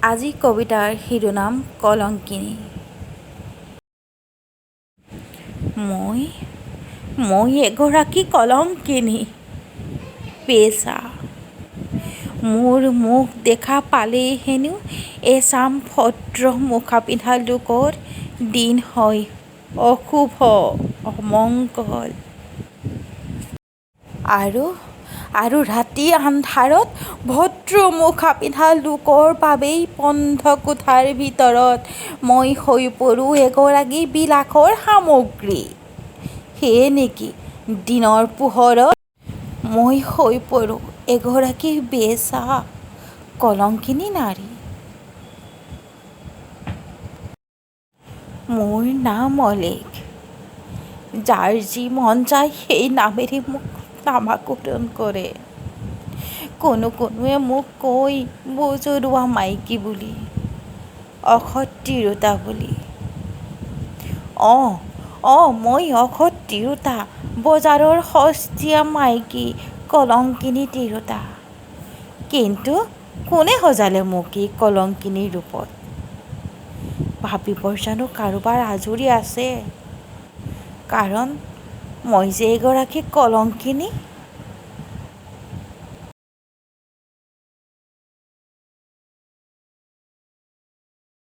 আজি কবিতাৰ শিৰোনাম কলংকিনী। মই মই এগৰাকী কলংকিনী, বেশ্যা। মোৰ মুখ দেখা পালেই হেনো এচাম ভদ্ৰ মুখা পিন্ধা লোকৰ দিন হয় অশুভ, অমংগল। আৰু আৰু ৰাতি আন্ধাৰত ভদ্ৰ মুখা পিন্ধা লোকৰ বাবেই বন্ধ কোঠাৰ ভিতৰত মই হৈ পৰোঁ এগৰাকী বিলাসৰ সামগ্ৰী। সেয়ে নেকি দিনৰ পোহৰত মই হৈ পৰোঁ এগৰাকী বেশ্যা, কলংকিনী নাৰী। মোৰ নাম অলেখ। যাৰ যি মন যায় সেই নামেৰে মোক নামাকৰণ কৰে। কোনো কোনোৱে মোক কয় বজৰুৱা মাইকী বুলি, অসৎ তিৰোতা বুলি। অঁ অঁ মই অসৎ তিৰোতা, বজাৰৰ সস্তীয়া মাইকী, কলংকিনী তিৰোতা। কিন্তু কোনে সজালে মোক এই কলংকিনীৰ ৰূপত? ভাবিবৰ জানো কাৰোবাৰ আঁজুৰি আছে? কাৰণ মই যে এগৰাকী কলংকিনী।